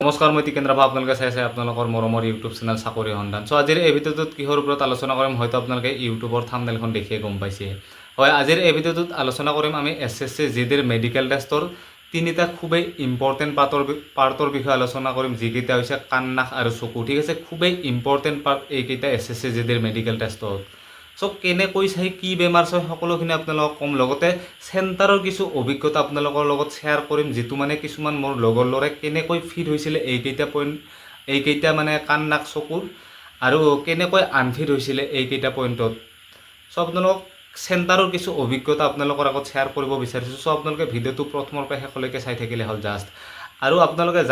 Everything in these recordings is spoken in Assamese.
নমস্কাৰ, মই টিকেন্দ্ৰ ৰাভা। আপোনালোকে চাই আছে আপোনালোকৰ মৰমৰ ইউটিউব চেনেল চাকৰি সন্ধান। চ' আজিৰ এই ভিডিঅ'টোত কিহৰ ওপৰত আলোচনা কৰিম, হয়তো আপোনালোকে ইউটিউবৰ থাম্বনেইলখন দেখিয়ে গম পাইছে। হয়, আজিৰ এই ভিডিঅ'টোত আলোচনা কৰিম আমি এছএছচি জিডিৰ মেডিকেল টেষ্টৰ তিনিটা খুবেই ইম্পৰ্টেণ্ট পাৰ্টৰ বিষয়ে আলোচনা কৰিম, যিকেইটা হৈছে কাণ, নাক আৰু চকু। ঠিক আছে, খুবেই ইম্পৰ্টেণ্ট পাৰ্ট এইকেইটা এছএছচি জিডিৰ মেডিকেল টেষ্টত। চ' কেনেকৈ চাই, কি বেমাৰ চাই, সকলোখিনি আপোনালোকক ক'ম। লগতে চেণ্টাৰৰ কিছু অভিজ্ঞতা আপোনালোকৰ লগত শ্বেয়াৰ কৰিম, যিটো মানে কিছুমান মোৰ লগৰ ল'ৰাই কেনেকৈ ফিট হৈছিলে এইকেইটা পইণ্ট, এইকেইটা মানে কাণ, নাক, চকুৰ, আৰু কেনেকৈ আনফিট হৈছিলে এইকেইটা পইণ্টত। চ' আপোনালোকক চেণ্টাৰৰ কিছু অভিজ্ঞতা আপোনালোকৰ আগত শ্বেয়াৰ কৰিব বিচাৰিছোঁ। চ' আপোনালোকে ভিডিঅ'টো প্ৰথমৰ পৰা শেষলৈকে চাই থাকিলে হ'ল জাষ্ট। আৰু আপোনালোকে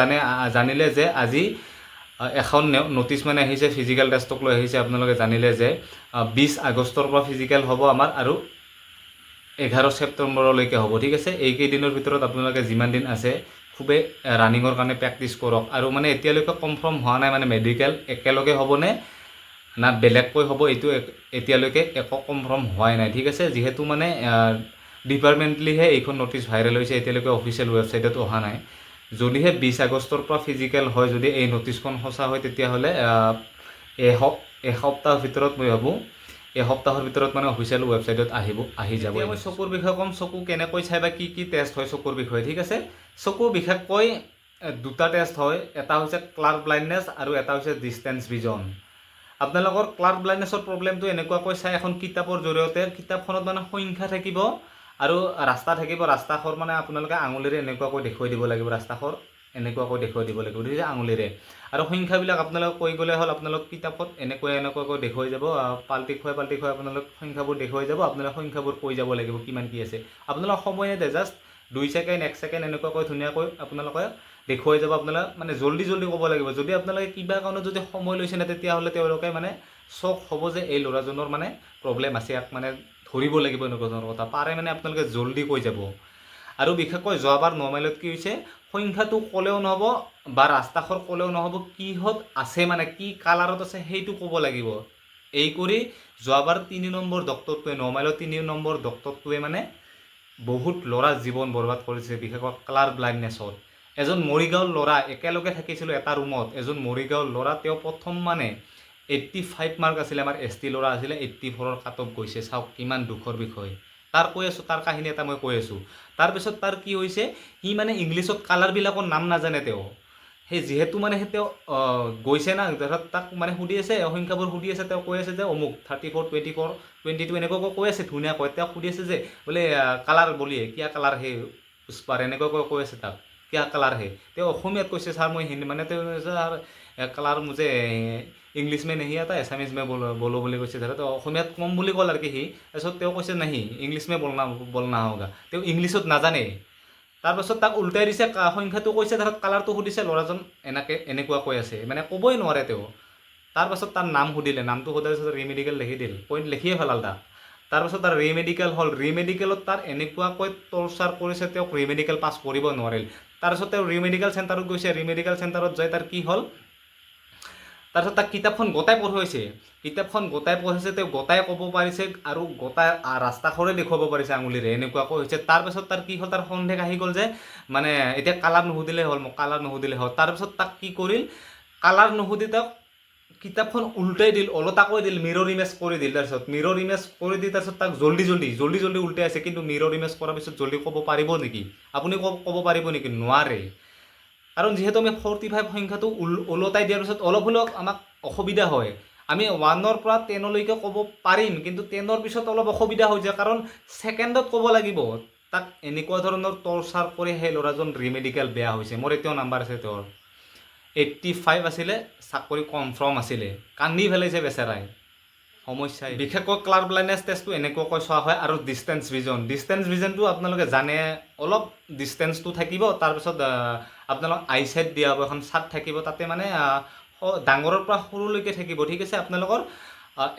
জানিলে যে আজি এখন নটিচ মানে আহিছে, ফিজিকেল টেষ্টক লৈ আহিছে। আপোনালোকে জানিলে যে 20 আগষ্টৰ পৰা ফিজিকেল হ'ব আমাৰ আৰু 11 ছেপ্টেম্বৰলৈকে হ'ব। ঠিক আছে, এইকেইদিনৰ ভিতৰত আপোনালোকে যিমান দিন আছে খুবেই ৰানিঙৰ কাৰণে প্ৰেক্টিচ কৰক। আৰু মানে এতিয়ালৈকে কনফাৰ্ম হোৱা নাই, মানে মেডিকেল একেলগে হ'বনে না বেলেগকৈ হ'ব, এইটো এতিয়ালৈকে একো কনফাৰ্ম হোৱাই নাই। ঠিক আছে, যিহেতু মানে ডিপাৰ্টমেণ্টেলিহে এইখন নটিচ ভাইৰেল হৈছে, এতিয়ালৈকে অফিচিয়েল ৱেবছাইটত অহা নাই। যদিহে 20 আগষ্টৰ পৰা ফিজিকেল হয়, যদি এই নটিচখন সঁচা হয়, তেতিয়াহ'লে এসপ্তাহৰ ভিতৰত, মই ভাবোঁ এসপ্তাহৰ ভিতৰত মানে অফিচিয়েল ৱেবছাইটত আহি যাব। মই চকুৰ বিষয়ে ক'ম, চকু কেনেকৈ চাই বা কি কি টেষ্ট হয় চকুৰ বিষয়ে। ঠিক আছে, চকু বিশেষকৈ দুটা টেষ্ট হয়। এটা হৈছে কালাৰ ব্লাইণ্ডনেছ আৰু এটা হৈছে ডিষ্টেঞ্চ ভিজন। আপোনালোকৰ কালাৰ ব্লাইণ্ডনেছৰ প্ৰব্লেমটো এনেকুৱাকৈ চাই, এখন কিতাপৰ জৰিয়তে, কিতাপখনত মানে সংখ্যা থাকিব আৰু ৰাস্তা থাকিব। ৰাস্তাখৰ মানে আপোনালোকে আঙুলিৰে এনেকুৱাকৈ দেখুৱাই দিব লাগিব, ৰাস্তাখৰ এনেকুৱাকৈ দেখুৱাই দিব লাগিব, ঠিক আছে, আঙুলিৰে। আৰু সংখ্যাবিলাক আপোনালোকে কৈ গ'লে হ'ল। আপোনালোক কিতাপত এনেকৈ এনেকুৱাকৈ দেখুৱাই যাব, পাল্টি খুৱাই পাল্টি খুৱাই আপোনালোক সংখ্যাবোৰ দেখুৱাই যাব। আপোনালোকে সংখ্যাবোৰ কৈ যাব লাগিব কিমান কি আছে। আপোনালোক সময় নিদিয়ে, জাষ্ট 2 ছেকেণ্ড, 1 ছেকেণ্ড এনেকুৱাকৈ ধুনীয়াকৈ আপোনালোকে দেখুৱাই যাব। আপোনালোকে মানে জল্দি জল্দি ক'ব লাগিব। যদি আপোনালোকে কিবা কাৰণত যদি সময় লৈছে নে, তেতিয়াহ'লে তেওঁলোকে মানে চক হ'ব যে এই ল'ৰাজনৰ মানে প্ৰব্লেম আছে, ইয়াক মানে ধৰিব লাগিব, এনেকুৱা ধৰণৰ কথা পাৰে। মানে আপোনালোকে জল্দি কৈ যাব। আৰু বিশেষকৈ যোৱাবাৰ নমাইলত কি হৈছে, সংখ্যাটো ক'লেও নহ'ব বা ৰাস্তাখৰ ক'লেও নহ'ব, কিহত আছে, মানে কি কালাৰত আছে সেইটো ক'ব লাগিব। এই কৰি যোৱাবাৰ তিনি নম্বৰ ডক্টৰটোৱে, নমাইলত তিনি নম্বৰ ডক্টৰটোৱে মানে বহুত ল'ৰা জীৱন বৰবাদ কৰিছে, বিশেষকৈ কালাৰ ব্লাইণ্ডনেছত। এজন মৰিগাঁৱৰ ল'ৰা, একেলগে থাকিছিলোঁ এটা ৰুমত, এজন মৰিগাঁৱৰ ল'ৰা, তেওঁ প্ৰথম মানে 85 মাৰ্ক আছিলে, আমাৰ এছটি ল'ৰা আছিলে, 84ৰ কাট অফ গৈছে। চাওক কিমান দুখৰ বিষয়। তাৰ কৈ আছোঁ, তাৰ কাহিনী এটা মই কৈ আছোঁ। তাৰপিছত তাৰ কি হৈছে, সি মানে ইংলিছত কালাৰবিলাকৰ নাম নাজানে। তেওঁ সেই যিহেতু মানে সেই তেওঁ গৈছে না, ধৰক তাক মানে সুধি আছে, সংখ্যাবোৰ সুধি আছে। তেওঁ কৈ আছে যে অমুক 34, 24, 22 এনেকুৱাকৈ কৈ আছে ধুনীয়াকৈ। তেওঁক সুধি আছে যে বোলে "কালাৰ बोलिए, क्या কালাৰ है उस पार?" এনেকুৱাকৈ কৈ আছে তাক, "क्या কালাৰ है?" তেওঁ অসমীয়াত কৈছে, "ছাৰ, মই হিন্দী" মানে তেওঁ, "ছাৰ, কালাৰ मुझे इंग्लिश में नहीं आता, एसामिज में बोलो बोलो" বুলি কৈছে। ধৰা তেওঁ অসমীয়াত কম বুলি ক'ল আৰু কি সি। তাৰপিছত তেওঁ কৈছে, "नहीं, इंग्लिश में बोलना बोलना होगा।" তেওঁ ইংলিছত নাজানে। তাৰপাছত তাক উল্টাই দিছে, সংখ্যাটো কৈছে, ধৰক কালাৰটো সুধিছে, ল'ৰাজন এনেকৈ এনেকুৱা কৈ আছে, মানে ক'বই নোৱাৰে তেওঁ। তাৰপাছত তাৰ নাম সুধিলে। নামটো সোধাৰ পিছত ৰিমেডিকেল লিখি দিল, পইণ্ট লিখিয়ে পেলাল তাক। তাৰপাছত তাৰ ৰিমেডিকেল হ'ল। ৰিমেডিকেলত তাৰ এনেকুৱাকৈ টৰ্চাৰ কৰিছে তেওঁক, ৰিমেডিকেল পাছ কৰিব নোৱাৰিল। তাৰপিছত তেওঁ ৰিমেডিকেল চেণ্টাৰত গৈছে। ৰিমেডিকেল চেণ্টাৰত যাই তাৰ কি হ'ল, তাৰপিছত তাক কিতাপখন গোটাই পঢ়ুৱাইছে। কিতাপখন গোটাই পঢ়িছে, তেওঁ গোটাই ক'ব পাৰিছে আৰু গোটাই ৰাস্তাখৰে দেখুৱাব পাৰিছে আঙুলিৰে, এনেকুৱাকৈ হৈছে। তাৰপিছত তাৰ কি হ'ল, তাৰ সন্দেহ আহি গ'ল যে মানে এতিয়া কালাৰ নুসুধিলে হ'ল, মোক কালাৰ নুসুধিলে হ'ল। তাৰপিছত তাক কি কৰিল, কালাৰ নুসুধি তেওঁক কিতাপখন উল্টাই দিল, ওলোটাকৈ দিল, মিৰৰ ইমেজ কৰি দিল। তাৰপিছত মিৰৰ ইমেজ কৰি দি তাৰপিছত তাক জল্দি জল্দি জল্দি জল্দি উল্টাই আছে। কিন্তু মিৰৰ ইমেজ কৰাৰ পিছত জল্দি ক'ব পাৰিব নেকি আপুনি? ক'ব পাৰিব নেকি? নোৱাৰে। কাৰণ যিহেতু আমি 45 সংখ্যাটো ওলোটাই দিয়াৰ পিছত অলপ হ'লেও আমাক অসুবিধা হয়। আমি 1ৰ পৰা 10লৈকে ক'ব পাৰিম, কিন্তু 10ৰ পিছত অলপ অসুবিধা হৈ যায়, কাৰণ ছেকেণ্ডত ক'ব লাগিব। তাক এনেকুৱা ধৰণৰ টৰ্চাৰ কৰি সেই ল'ৰাজন ৰিমেডিকেল বেয়া হৈছে। মোৰ এতিয়াও নাম্বাৰ আছে তেওঁৰ। 85 আছিলে, চাকৰি কনফাৰ্ম আছিলে, কান্দি পেলাইছে বেচেৰাই। সমস্যা বিশেষকৈ কালাৰ ব্লাইণ্ডনেছ টেষ্টটো এনেকুৱাকৈ চোৱা হয়। আৰু ডিষ্টেঞ্চ ভিজন, ডিষ্টেঞ্চ ভিজনটো আপোনালোকে জানে, অলপ ডিষ্টেঞ্চটো থাকিব, তাৰপিছত আপোনালোক আইচাইট দিয়া হ'ব, এখন চাৰ্ট থাকিব, তাতে মানে ডাঙৰৰ পৰা সৰুলৈকে থাকিব। ঠিক আছে, আপোনালোকৰ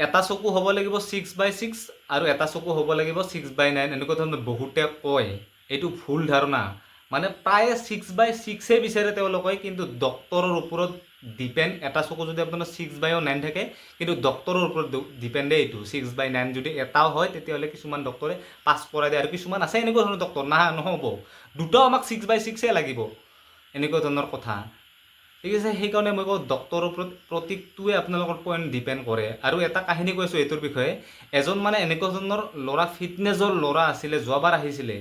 এটা চকু হ'ব লাগিব 6/6 আৰু এটা চকু হ'ব লাগিব 6/9, এনেকুৱা ধৰণৰ বহুতে কয়। এইটো ভুল ধাৰণা। মানে প্ৰায়ে 6/6েই বিচাৰে তেওঁলোকে, কিন্তু ডক্তৰৰ ওপৰত ডিপেণ্ড। এটা চকু যদি আপোনাৰ 6/9 থাকে, কিন্তু ডক্তৰৰ ওপৰত ডিপেণ্ডে এইটো। 6/9 যদি এটাও হয়, তেতিয়াহ'লে কিছুমান ডক্তৰে পাছ কৰাই দিয়ে আৰু কিছুমান আছে এনেকুৱা ধৰণৰ ডক্তৰ, না, নহ'ব, দুটাও আমাক 6/6ে লাগিব, এনেকুৱা ধৰণৰ কথা। ঠিক আছে, সেইকাৰণে মই কওঁ ডক্টৰৰ ওপৰত প্ৰত্যেকটোৱে আপোনালোকৰ পইণ্ট ডিপেণ্ড কৰে। আৰু এটা কাহিনী কৈছোঁ এইটোৰ বিষয়ে। এজন মানে এনেকুৱা ধৰণৰ ল'ৰা, ফিটনেছৰ ল'ৰা আছিলে, যোৱাবাৰ আহিছিলে,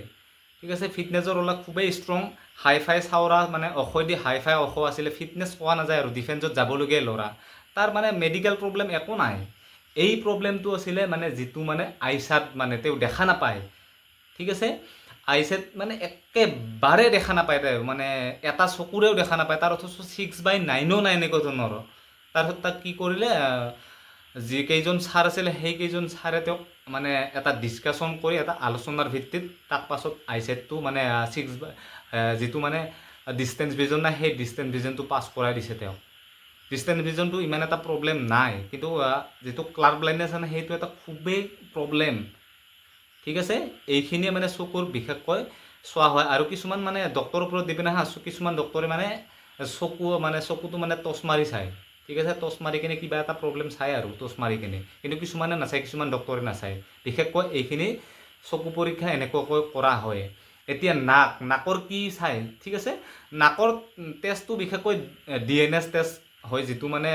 ঠিক আছে। ফিটনেছৰ ল'ৰা, খুবেই ষ্ট্ৰং, হাই ফাই চাওৰা, মানে ওখদি হাই ফাই ওখ আছিলে, ফিটনেছ পোৱা নাযায় আৰু ডিফেন্সত যাবলগীয়া ল'ৰা। তাৰ মানে মেডিকেল প্ৰব্লেম একো নাই। এই প্ৰব্লেমটো আছিলে মানে যিটো মানে আইচাত মানে তেওঁ দেখা নাপায়, ঠিক আছে। আইছেট মানে একেবাৰে দেখা নাপায় তেওঁ, মানে এটা চকুৰেও দেখা নাপায়। তাৰ অথচ 6/9ও নাই এনেকুৱা ধৰণৰ। তাৰপিছত তাক কি কৰিলে, যিকেইজন ছাৰ আছিলে সেইকেইজন ছাৰে তেওঁক মানে এটা ডিছকাশ্যন কৰি, এটা আলোচনাৰ ভিত্তিত তাক পাছত আইছেটটো মানে ছিক্স যিটো মানে ডিষ্টেঞ্চ ভিজন নাই, সেই ডিষ্টেঞ্চ ভিজনটো পাছ কৰাই দিছে তেওঁক। ডিষ্টেঞ্চ ভিজনটো ইমান এটা প্ৰব্লেম নাই, কিন্তু যিটো কালাৰ ব্লাইণ্ডনেছ আছে সেইটো এটা খুবেই প্ৰব্লেম, ঠিক আছে। এইখিনিয়ে মানে চকুৰ বিশেষকৈ চোৱা হয়। আৰু কিছুমান মানে ডক্টৰৰ ওপৰত ডিপেণ্ড হা। কিছুমান ডক্টৰে মানে চকু মানে চকুটো মানে টৰ্চ মাৰি চায়, ঠিক আছে। টৰ্চ মাৰি কিনে কিবা এটা প্ৰব্লেম চায় আৰু টৰ্চ মাৰি কিনে, কিন্তু কিছুমানে নাচায়, কিছুমান ডক্টৰে নাচায়। বিশেষকৈ এইখিনি চকু পৰীক্ষা এনেকুৱাকৈ কৰা হয়। এতিয়া নাক, নাকৰ কি চায়, ঠিক আছে। নাকৰ টেষ্টটো বিশেষকৈ ডিএনএছ টেষ্ট হয়, যিটো মানে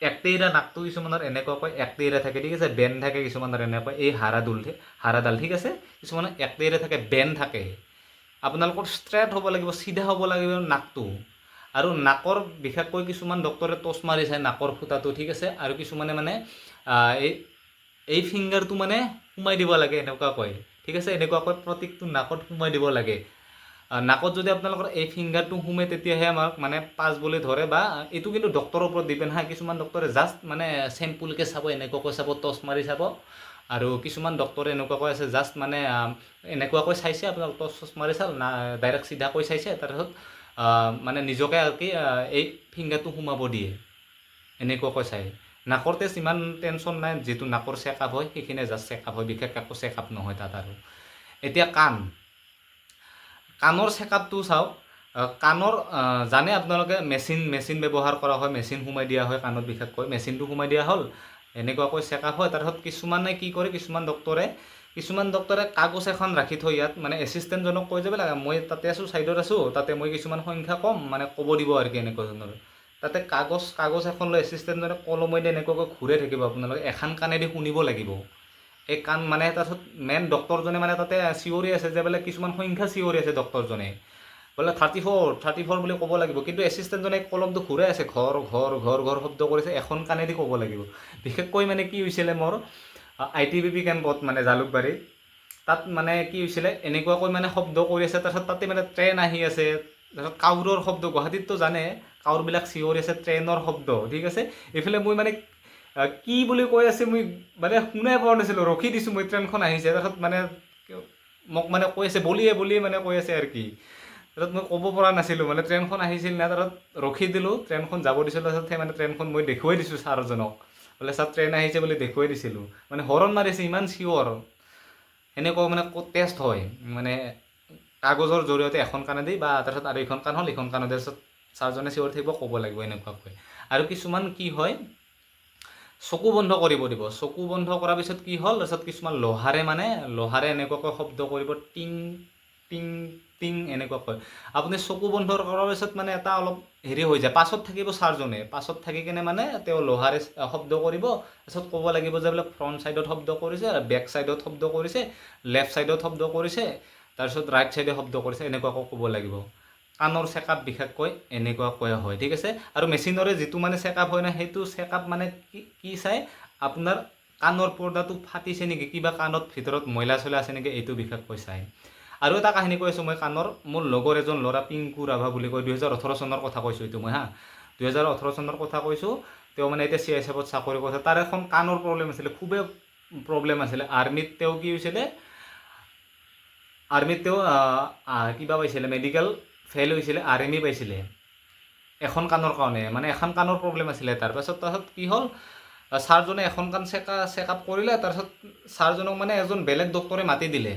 একটেইৰা নাকটো কিছুমানৰ এনেকুৱাকৈ একটেইৰা থাকে, ঠিক আছে। বেন থাকে কিছুমানৰ এনেকুৱা, এই হাড়াডোল হাড়াডাল, ঠিক আছে। কিছুমানৰ একটেইৰা থাকে, বেন থাকে। আপোনালোকৰ ষ্ট্ৰেইট হ'ব লাগিব, চিধা হ'ব লাগিব নাকটো। আৰু নাকৰ বিশেষকৈ কিছুমান ডক্টৰে টৰ্চ মাৰি চায় নাকৰ ফুটাটো, ঠিক আছে। আৰু কিছুমানে মানে এই এই ফিংগাৰটো মানে সোমাই দিব লাগে এনেকুৱাকৈ, ঠিক আছে। এনেকুৱাকৈ প্ৰত্যেকটো নাকত সোমাই দিব লাগে। নাকত যদি আপোনালোকৰ এই ফিংগাৰটো সোমে তেতিয়াহে আমাক মানে পাছ বুলি ধৰে। বা এইটো কিন্তু ডক্টৰৰ ওপৰত ডিপেণ্ড হা। কিছুমান ডক্টৰে জাষ্ট মানে চেম্পুলকৈ চাব, এনেকুৱাকৈ চাব, টৰ্চ মাৰি চাব। আৰু কিছুমান ডক্টৰে এনেকুৱাকৈ আছে, জাষ্ট মানে এনেকুৱাকৈ চাইছে আপোনাক, টৰ্চ চৰ্চ মাৰি চাল না, ডাইৰেক্ট চিধাকৈ চাইছে। তাৰপিছত মানে নিজকে আৰু কি এই ফিংগাৰটো সোমাব দিয়ে, এনেকুৱাকৈ চায়। নাকৰ টেষ্ট ইমান টেনশ্যন নাই, যিটো নাকৰ চেকআপ হয় সেইখিনিয়ে জাষ্ট চেকআপ হয়, বিশেষ একো চেকআপ নহয় তাত। আৰু এতিয়া কাণ, কাণৰ চেকআপটো চাওক। কাণৰ জানে আপোনালোকে মেচিন মেচিন ব্যৱহাৰ কৰা হয়, মেচিন সোমাই দিয়া হয় কাণত। বিশেষকৈ মেচিনটো সোমাই দিয়া হ'ল, এনেকুৱাকৈ চেকআপ হয়। তাৰপিছত কিছুমানে কি কৰে, কিছুমান ডক্টৰে কাগজ এখন ৰাখি থৈ ইয়াত মানে এছিষ্টেণ্টজনক কৈ যাব লাগে, মই তাতে আছোঁ, ছাইডত আছোঁ, তাতে মই কিছুমান সংখ্যা ক'ম, মানে ক'ব দিব আৰু কি এনেকুৱা ধৰণৰ। তাতে কাগজ কাগজ এখন লৈ এছিষ্টেণ্টজনে কলমেদি এনেকুৱাকৈ ঘূৰাই থাকিব, আপোনালোকে এখন কাণেদি শুনিব লাগিব। এই কাণ মানে তাৰপিছত মেইন ডক্টৰজনে মানে তাতে চিঞৰি আছে যে বোলে কিছুমান সংখ্যা চিঞৰি আছে ডক্টৰজনে, বোলে 34, 34 বুলি ক'ব লাগিব। কিন্তু এছিষ্টেণ্টজনে কলমটো ঘূৰাই আছে, ঘৰ ঘৰ ঘৰ ঘৰ শব্দ কৰিছে, এখন কাণেদি ক'ব লাগিব। বিশেষকৈ মানে কি হৈছিলে, মোৰ আইটিবিপি কেম্পত মানে জালুকবাৰীত, তাত মানে কি হৈছিলে, এনেকুৱাকৈ মানে শব্দ কৰি আছে। তাৰপিছত তাতে মানে ট্ৰেইন আহি আছে, তাৰপিছত কাউৰৰ শব্দ, গুৱাহাটীততো জানে কাউৰবিলাক চিঞৰি আছে, ট্ৰেইনৰ শব্দ, ঠিক আছে। এইফালে মই মানে কি বুলি কৈ আছে মই মানে শুনাই পোৱা নাছিলোঁ, ৰখি দিছোঁ মই, ট্ৰেইনখন আহিছে। তাৰপিছত মানে মোক মানে কৈ আছে বলিয়ে বলিয়ে মানে কৈ আছে আৰু কি। তাৰপিছত মই ক'ব পৰা নাছিলোঁ, মানে ট্ৰেইনখন আহিছিল না। তাৰপিছত ৰখি দিলোঁ, ট্ৰেইনখন যাব দিছিলোঁ। তাৰপিছত সেই মানে ট্ৰেইনখন মই দেখুৱাই দিছোঁ ছাৰজনক, বোলে ছাৰ ট্ৰেইন আহিছে বুলি দেখুৱাই দিছিলোঁ। মানে হৰণ মাৰিছে, ইমান চিঞৰ। সেনেকুৱা মানে টেষ্ট হয়, মানে কাগজৰ জৰিয়তে এখন কাণেদি বা তাৰপিছত আৰু এইখন কাণ হ'ল, এইখন কাণেদি, তাৰপিছত ছাৰজনে চিঞৰি থাকিব, ক'ব লাগিব এনেকুৱাকৈ। আৰু কিছুমান কি হয়, চকু বন্ধ কৰিব দিব। চকু বন্ধ কৰাৰ পিছত কি হ'ল, তাৰপিছত কিছুমান লোহাৰে মানে লোহাৰে এনেকুৱাকৈ শব্দ কৰিব, টিং টিং টিং এনেকুৱাকৈ। আপুনি চকু বন্ধ কৰাৰ পিছত মানে এটা অলপ হেৰি হৈ যায়। পাছত থাকিব ছাৰজনে, পাছত থাকি কিনে মানে তেওঁ লোহাৰে শব্দ কৰিব। তাৰপিছত ক'ব লাগিব যে বোলে ফ্ৰণ্ট ছাইডত শব্দ কৰিছে, বেক ছাইডত শব্দ কৰিছে, লেফ্ট ছাইডত শব্দ কৰিছে, তাৰপিছত ৰাইট ছাইডে শব্দ কৰিছে, এনেকুৱাকৈ ক'ব লাগিব। কাণৰ চেকআপ বিশেষকৈ এনেকুৱাকৈ হয়, ঠিক আছে। আৰু মেচিনৰে যিটো মানে চেকআপ হয় না, সেইটো চেকআপ মানে কি কি চাই, আপোনাৰ কাণৰ পৰ্দাটো ফাটিছে নেকি, কিবা কাণত ভিতৰত ময়লা চয়লা আছে নেকি, এইটো বিশেষকৈ চায়। আৰু এটা কাহিনী কৈ আছোঁ মই কাণৰ। মোৰ লগৰ এজন ল'ৰা, পিংকু ৰাভা বুলি কয়, 2018 চনৰ কথা কৈছোঁ এইটো মই হা, 2018 চনৰ কথা কৈছোঁ। তেওঁ মানে এতিয়া চিআইএছএফত চাকৰি কৰিছে। তাৰ এখন কাণৰ প্ৰব্লেম আছিলে, খুবেই প্ৰব্লেম আছিলে। আৰ্মিত তেওঁ কি হৈছিলে, আৰ্মিত তেওঁ কিবা পাইছিলে, মেডিকেল ফেইল হৈছিলে, আৰএমই পাইছিলে এখন কাণৰ কাৰণে, মানে এখন কাণৰ প্ৰব্লেম আছিলে। তাৰপাছত তাৰপিছত কি হ'ল, ছাৰজনে এখন কাণ চেক আপ কৰিলে। তাৰপিছত ছাৰজনক মানে এজন বেলেগ ডক্টৰে মাতি দিলে।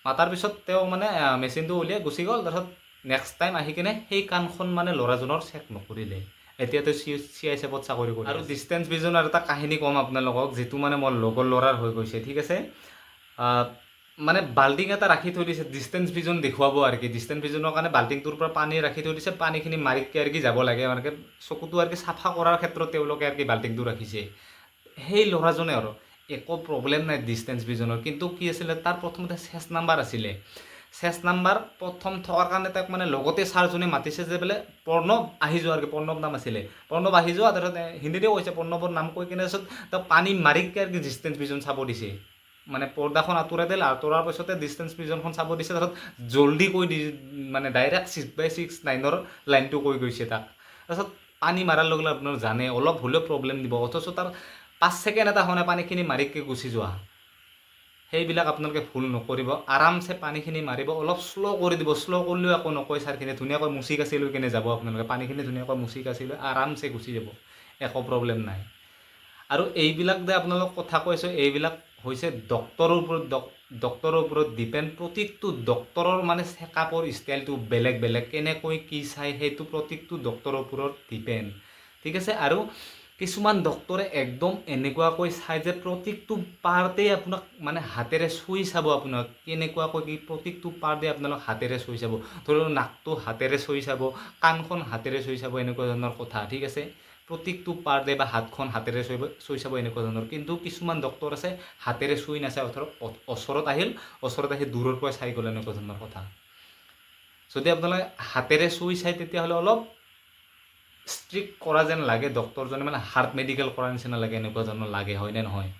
মাতাৰ পিছত তেওঁ মানে মেচিনটো উলিয়াই গুচি গ'ল। তাৰপিছত নেক্সট টাইম আহি কিনে সেই কাণখন মানে ল'ৰাজনৰ চেক নকৰিলে। এতিয়া তেওঁ চিআইএছএফত চাকৰি কৰে। আৰু ডিষ্টেঞ্চ ভিজনৰ এটা কাহিনী ক'ম আপোনালোকক, যিটো মানে মোৰ লগৰ ল'ৰাৰ হৈ গৈছে, ঠিক আছে। মানে বাল্টিং এটা ৰাখি থৈ দিছে, ডিষ্টেঞ্চ ভিজন দেখুৱাব আৰু কি। ডিষ্টেঞ্চ ভিজনৰ কাৰণে বাল্টিংটোৰ পৰা পানী ৰাখি থৈ দিছে, পানীখিনি মাৰিকে আৰু কি যাব লাগে, মানে চকুটো আৰু কি চাফা কৰাৰ ক্ষেত্ৰত তেওঁলোকে আৰু কি বাল্টিংটো ৰাখিছে। সেই ল'ৰাজনে আৰু একো প্ৰব্লেম নাই ডিষ্টেঞ্চ ভিজনৰ, কিন্তু কি আছিলে, তাৰ প্ৰথমতে চেষ্ট নাম্বাৰ আছিলে। চেষ্ট নাম্বাৰ প্ৰথম থকাৰ কাৰণে তাক মানে লগতে ছাৰজনে মাতিছে যে বোলে প্ৰণৱ আহি যোৱা আৰু কি, প্ৰণৱ নাম আছিলে, প্ৰণৱ আহি যোৱা। তাৰপিছত হিন্দীতে কৈছে, প্ৰণৱৰ নাম কৈ কিনে তাৰপিছত তাক পানী মাৰিকে আৰু কি ডিষ্টেঞ্চ ভিজন চাব দিছে। মানে পৰ্দাখন আঁতৰাই দিলে, আঁতৰাৰ পিছতে ডিষ্টেঞ্চ ভিজনখন চাব দিছে। তাৰপিছত জল্দি কৈ দি মানে ডাইৰেক্ট 6/6 9ৰ লাইনটো কৈ গৈছে তাক। তাৰপিছত পানী মাৰাৰ লগে লগে আপোনাৰ জানে অলপ হ'লেও প্ৰব্লেম দিব, অথচ তাৰ 5 ছেকেণ্ড এটা হোৱা নাই পানীখিনি মাৰিকে গুচি যোৱা। সেইবিলাক আপোনালোকে ভুল নকৰিব, আৰামছে পানীখিনি মাৰিব, অলপ শ্ল' কৰি দিব। শ্ল' কৰিলেও একো নকয় ছাৰখিনি, ধুনীয়াকৈ মুচি কাচি লৈ কিনে যাব আপোনালোকে। পানীখিনি ধুনীয়াকৈ মুচি কাচি লৈ আৰামছে গুচি যাব, একো প্ৰব্লেম নাই। আৰু এইবিলাক যে আপোনালোক কথা কৈছোঁ, এইবিলাক হৈছে ডক্তৰৰ ওপৰত ডিপেণ্ড। প্ৰত্যেকটো ডক্তৰৰ মানে চেকআপৰ ষ্টাইলটো বেলেগ বেলেগ, কেনেকৈ কি চাই সেইটো প্ৰত্যেকটো ডক্তৰৰ ওপৰত ডিপেণ্ড, ঠিক আছে? আৰু কিছুমান ডক্তৰে একদম এনেকুৱাকৈ চায় যে প্ৰত্যেকটো পাৰ্টেই আপোনাক মানে হাতেৰে চুই চাব আপোনাক, কেনেকুৱাকৈ কি প্ৰত্যেকটো পাৰ্টেই আপোনালোক হাতেৰে চুই চাব। ধৰি লওক নাকটো হাতেৰে চুই চাব, কাণখন হাতেৰে চুই চাব, এনেকুৱা ধৰণৰ কথা, ঠিক আছে? প্ৰত্যেকটো পাৰ্টে বা হাতখন হাতেৰে চুই চুই চাব, এনেকুৱা ধৰণৰ। কিন্তু কিছুমান ডক্তৰ আছে হাতেৰে চুই নাচায়, অথৰ ওচৰত আহিল, ওচৰত আহি দূৰৰ পৰা চাই গ'ল, এনেকুৱা ধৰণৰ কথা। যদি আপোনালোকে হাতেৰে চুই চায়, তেতিয়াহ'লে অলপ ষ্ট্ৰিক্ট কৰা যেন লাগে ডক্তৰজনে, মানে হাৰ্ড মেডিকেল কৰাৰ নিচিনা লাগে, এনেকুৱা ধৰণৰ লাগে, হয়নে নহয়?